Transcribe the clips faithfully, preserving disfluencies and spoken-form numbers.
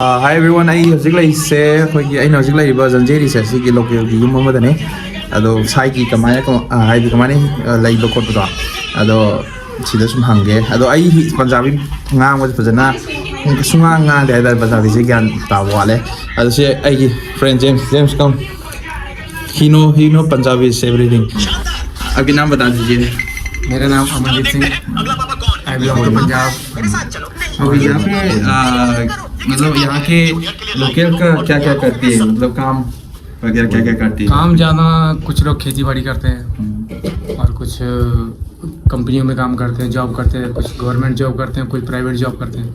Hi everyone, ꯑꯩ ꯍꯧꯖꯤꯛ ꯂꯩꯔꯤꯁꯦ ꯑꯩꯈꯣꯏꯒꯤ, ꯑꯩꯅ ꯍꯧꯖꯤꯛ ꯂꯩꯔꯤꯕ ꯖꯟꯖꯦꯔꯤꯁꯦ ꯁꯤꯒꯤ ꯂꯣꯀꯦꯜꯒꯤ ꯌꯨꯝ ꯑꯃꯗꯅꯦ꯫ ꯑꯗꯣ ꯁꯥꯏꯒꯤ ꯀꯃꯥꯏꯅ ꯀꯃ-, ꯑ, ꯍꯥꯏꯗꯤ ꯀꯃꯥꯏꯅ, ꯑ, ꯂꯩꯕ ꯈꯣꯠꯄꯗꯣ, ꯑꯗꯣ ꯁꯤꯗ ꯁꯨꯝ ꯍꯪꯒꯦ꯫ ꯑꯗꯣ ꯑꯩ ꯄꯟꯖꯥꯕꯤ ꯉꯥꯡꯕꯁꯦ ꯐꯖꯅ ꯁꯨꯡꯉꯥꯡ ꯉꯥꯡꯗꯦ ꯍꯥꯏꯇꯥꯔꯦ, ꯄꯟꯖꯥꯕꯤꯁꯦ ꯒ꯭ꯌꯥꯟ ꯇꯥꯕ ꯋꯥꯠꯂꯦ꯫ ꯑꯗꯣ ꯁꯤ ꯑꯩꯒꯤ friend James, James, come. He know, he know Punjabi is everything. अभी नाम बता दीजिए। मेरा नाम Amandeep Singh, I belong to Punjab. अभी यहाँ पे, आ, मतलब, यहाँ के लोकल का क्या क्या करती है, मतलब, काम वगैरह क्या क्या करती है? काम ज़्यादा, कुछ लोग खेती बाड़ी करते हैं और कुछ कंपनियों में काम करते हैं, जॉब करते हैं, कुछ गवर्नमेंट जॉब करते हैं, कुछ प्राइवेट जॉब करते हैं।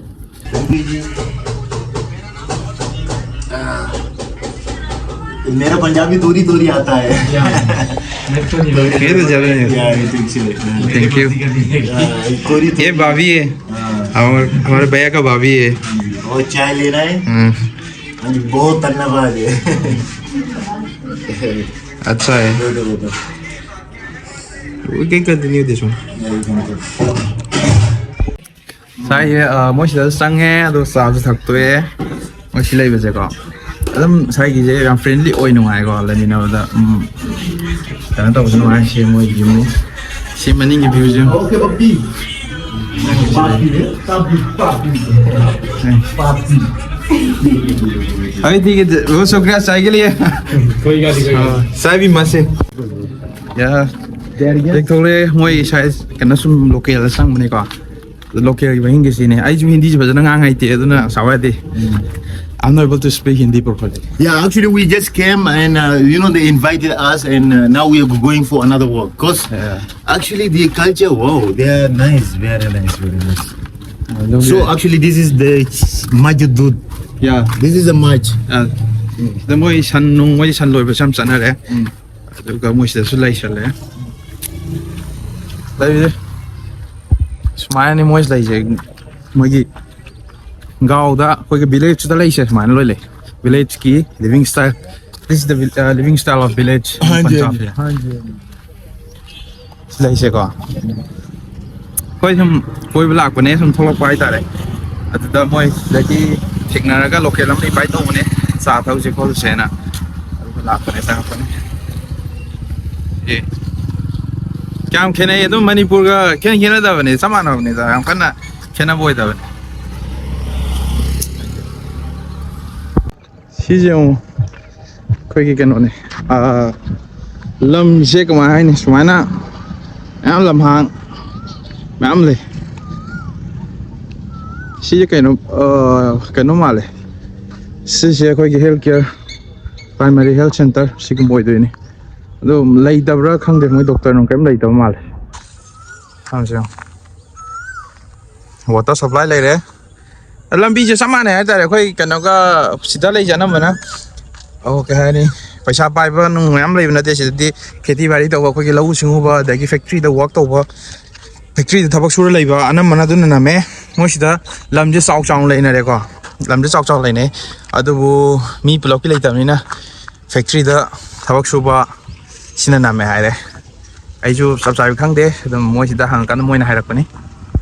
मेरा पंजाबी दूरी दूरी आता है। ये तो ज़्यादा नहीं है। Yeah, I think so. Thank you। कोरी तो ये भाभी है, हमारे हमारे भैया का भाभी है। वो चाय ले रहा है। हाँ, हाँ जी, बहुत धन्यवाद है। अच्छा है। दो, दो, दो, दो। We can continue this one. ꯉꯁꯥꯏꯁꯦ, ꯑ, ꯃꯣꯏ ꯁꯤꯗ ꯆꯪꯉꯦ, ꯑꯗꯨꯒ ꯆꯥꯁꯨ ꯊꯛꯇꯣꯛꯑꯦ꯫ ꯃꯣꯏ ꯁꯤ ꯂꯩꯕꯁꯦꯀꯣ, ꯑꯗꯨꯝ ꯉꯁꯥꯏꯒꯤꯁꯦ ꯌꯥꯝ friendly ꯑꯣꯏ, ꯅꯨꯡꯉꯥꯏꯀꯣ ꯂꯩꯃꯤꯟꯅꯕꯗ꯫ ꯎꯝ, ꯀꯩꯅꯣ ꯇꯧꯕꯁꯨ ꯅꯨꯡꯉꯥꯏ꯫ ꯁꯤ ꯃꯣꯏꯒꯤ ꯌꯨꯝꯅꯤ, ꯁꯤ ꯃꯅꯤꯡꯒꯤ viewꯁꯦ꯫ Okay, papi. Papi, eh? Papi, papi. Papi. अभी ठीक है, बहुत शुक्रिया चाय के लिए। कोई गल्ल निं, कोई गल्ल निं। चाय भी मस्त है। यार, देख थोड़े मोई शायद, कन्नै सुन लोकल संग बने का। लोकल की हिंदी ꯁꯤꯅꯦ꯫ ꯑꯩꯁꯨ ꯍꯤꯟꯗꯤꯁꯦ ꯐꯖꯅ ꯉꯥꯡ ꯍꯩꯇꯦ, ꯑꯗꯨꯅ ꯁꯥꯎ ꯌꯥꯗꯦ꯫ I'm not able to speak Hindi properly. Yeah, actually, we just came and uh, you know they invited us, and uh, now we are going for another walk. Cause Yeah. actually the culture, wow, they are nice, very nice, very nice. So, So actually, this is the Majid Dud. yeah. This is the Maj. ꯑꯗ ꯃꯣꯏ ꯁꯟ ꯅꯨꯡ, ꯃꯣꯏ ꯁꯟ ꯂꯣꯏꯕꯁꯨ ꯌꯥꯝ ꯆꯠꯅꯔꯦ꯫ ꯑꯗꯨꯒ ꯃꯣꯏ ꯁꯤꯗꯁꯨ ꯂꯩꯁꯜꯂꯦ꯫ ꯂꯩꯔꯦ꯫ ꯁꯨꯃꯥꯏꯅꯅꯤ ꯃꯣꯏ ꯂꯩꯁꯦ꯫ ꯃꯣꯏꯒꯤ ꯒꯥꯎꯗ, ꯑꯩꯈꯣꯏꯒꯤ villageꯇ ꯂꯩꯁꯦ ꯁꯨꯃꯥꯏꯅ ꯂꯣꯏ ꯂꯩ꯫ Villageꯀꯤ living style, this is the vil- uh, living style of village in Punjab here. ꯁꯤ ꯂꯩꯁꯦꯀꯣ꯫ ꯑꯩꯈꯣꯏ ꯁꯨꯝ ꯀꯣꯏꯕ ꯂꯥꯛꯄꯅꯦ, ꯁꯨꯝ ꯊꯣꯛꯂꯛꯄ ꯍꯥꯏꯇꯥꯔꯦ꯫ ꯑꯗꯨꯗ ꯃꯣꯏ ꯁꯤꯗꯒꯤ ꯊꯦꯡꯅꯔꯒ ꯂꯣꯀꯦꯜ ꯑꯃ ꯏꯟꯚꯥꯏꯠ ꯇꯧꯕꯅꯦ, ꯆꯥ ꯊꯛꯎꯁꯦ ꯈꯣꯠꯂꯨꯁꯦꯅ꯫ ꯑꯗꯨꯒ ꯂꯥꯛꯄꯅꯦ, ꯆꯪꯉꯛꯄꯅꯦ꯫ ꯑꯦ, ꯀꯌꯥꯝ ꯈꯦꯠꯅꯩ? ꯑꯗꯨꯝ ꯃꯅꯤꯄꯨꯔꯒ ꯈꯦꯠꯅ ꯈꯦꯠꯅꯗꯕꯅꯤꯗ, ꯆꯞ ꯃꯥꯟꯅꯕꯅꯤꯗ, ꯌꯥꯝ ꯀꯟꯅ ꯈꯦꯠꯅꯕ ꯑꯣꯏꯗꯕꯅꯤ꯫ ꯁꯤꯁꯦ ꯑꯃꯨꯛ ꯑꯩꯈꯣꯏꯒꯤ ꯀꯩꯅꯣꯅꯦ꯫ ꯑꯥ, ꯂꯝꯁꯦ ꯀꯃꯥꯏ ꯍꯥꯏꯅꯤ, ꯁꯨꯃꯥꯏꯅ ꯃꯌꯥꯝ ꯂꯝꯍꯥꯡ ꯃꯌꯥꯝ ꯂꯩ꯫ ꯁꯤꯁꯦ ꯀꯩꯅꯣ, ꯑꯥ, ꯀꯩꯅꯣ ꯃꯥꯜꯂꯦ꯫ ꯁꯤꯁꯦ ꯑꯩꯈꯣꯏꯒꯤ health care, primary health center ꯁꯤꯒꯨꯝꯕ ꯑꯣꯏꯗꯣꯏꯅꯤ꯫ ꯑꯗꯣ ꯂꯩꯇꯕ꯭ꯔꯥ ꯈꯪꯗꯦ, ꯃꯣꯏ ꯗꯣꯛꯇꯔ ꯅꯨꯡ ꯀꯔꯤꯝ ꯂꯩꯇꯕ ꯃꯥꯜꯂꯦ꯫ ꯊꯝꯁꯦ ꯌꯦꯡꯉꯣ꯫ Water supply ꯂꯩꯔꯦ꯫ ꯂꯝꯕꯤꯁꯦ ꯆꯞ ꯃꯥꯟꯅꯩ ꯍꯥꯏꯇꯥꯔꯦ, ꯑꯩꯈꯣꯏ ꯀꯩꯅꯣꯒ ꯁꯤꯗ ꯂꯩꯁꯦ ꯑꯅꯝꯕꯅ꯫ ꯑꯣ, ꯀꯩ ꯍꯥꯏꯅꯤ, ꯄꯩꯁꯥ ꯄꯥꯏꯕ ꯅꯨꯡ ꯃꯌꯥꯝ ꯂꯩꯕ ꯅꯠꯇꯦ ꯁꯤꯗꯗꯤ꯫ ꯈꯦꯇꯤ ꯕꯥꯔꯤ ꯇꯧꯕ, ꯑꯩꯈꯣꯏꯒꯤ ꯂꯧꯎ ꯁꯤꯡꯎꯕ, ꯑꯗꯒꯤ ꯐꯦꯛꯇ꯭ꯔꯤꯗ ꯋꯥꯛ ꯇꯧꯕ, ꯐꯦꯛꯇ꯭ꯔꯤꯗ ꯊꯕꯛ ꯁꯨꯔ ꯂꯩꯕ ꯑꯅꯝꯕꯅ ꯑꯗꯨꯅ ꯅꯝꯃꯦ꯫ ꯃꯣꯏꯁꯤꯗ ꯂꯝꯁꯦ ꯆꯥꯎ ꯆꯥꯎꯅ ꯂꯩꯅꯔꯦꯀꯣ, ꯂꯝꯁꯦ ꯆꯥꯎ ꯆꯥꯎꯅ ꯂꯩꯅꯩ꯫ ꯑꯗꯨꯕꯨ ꯃꯤ ꯄꯨꯂꯞꯀꯤ ꯂꯩꯇꯕꯅꯤꯅ ꯐꯦꯛꯇ꯭ꯔꯤꯗ ꯊꯕꯛ ꯁꯨꯕ ꯁꯤꯅ ꯅꯝꯃꯦ ꯍꯥꯏꯔꯦ꯫ ꯑꯩꯁꯨ ꯆꯞ ꯆꯥꯕꯤ ꯈꯪꯗꯦ, ꯑꯗꯨꯝ ꯃꯣꯏꯁꯤꯗ ꯍꯪꯉꯀꯥꯟꯗ ꯃꯣꯏꯅ ꯍꯥꯏꯔꯛꯄꯅꯤ꯫